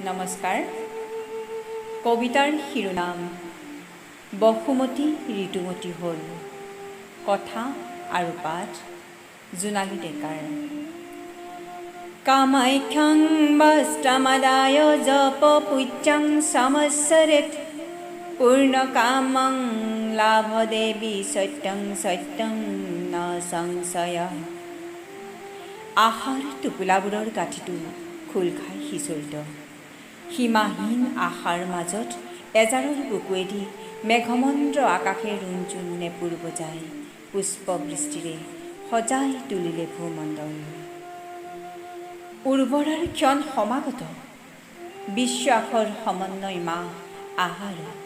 নমস্কাৰ। কবিতাৰ শিৰোনাম বসুমতী ঋতুমতী হ'ল। কথা আৰু পাঠ জোনালী ডেকাৰ। কামাখ্যাং বস্ত্ৰমাদায় জপ পূজ্যাং সমস্বৰেত পূৰ্ণকামং লাভদেৱী সত্যং সত্যং ন সংশয়। আশাৰ টোপোলাবোৰৰ গাঁঠিটো খোল খাই সিঁচৰিত। সীমাহীন আশাৰ মাজত এজাৰৰ বুকুৱেদি মেঘমন্দ্ৰ আকাশে ৰুণজুন নেপুৰ বজাই পুষ্পবৃষ্টিৰে সজাই তুলিলে ভূমণ্ডল। উৰ্বৰাৰ ক্ষণ সমাগত, বিশ্বাসৰ সমন্বয় মাহ আহাৰত।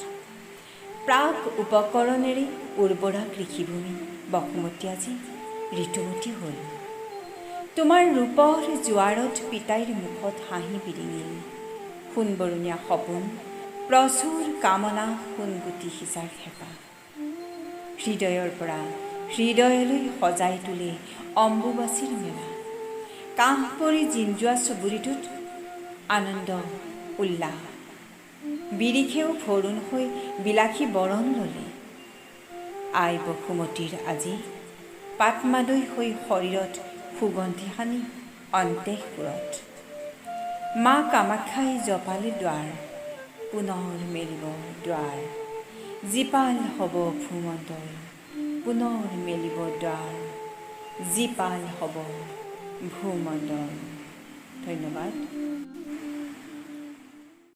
প্ৰাক উপকৰণেৰে উৰ্বৰা কৃষিভূমি বসুমতী আজি ঋতুমতী হ'ল। তোমাৰ ৰূপৰ জোৱাৰত পিতাইৰ মুখত হাঁহি বিৰিঙিল। সোণবৰণীয়া সপোন, প্ৰচুৰ কামনা, সোণগুটি সিঁচাৰ হেঁপাহ হৃদয়ৰ পৰা হৃদয়লৈ সজাই তোলে অম্বুবাচীৰ মেলা। কাঁহ পৰি জিঞ্জোৱা চুবুৰীটোত আনন্দ উল্লাস। বিৰিখেও ভৰুণ হৈ বিলাসী বৰণ ল'লে। আই বসুমতীৰ আজি পাটমাদৈ হৈ শৰীৰত সুগন্ধি সানি অন্তেষপুৰত মা কামাখ্যাই জপালে দ্বাৰ, পুনৰ মেলিব দ্বাৰ, জীপাল হ'ব ভূমণ্ডল। পুনৰ মেলিব দ্বাৰ, জীপাল হ'ব ভূমণ্ডল। ধন্যবাদ।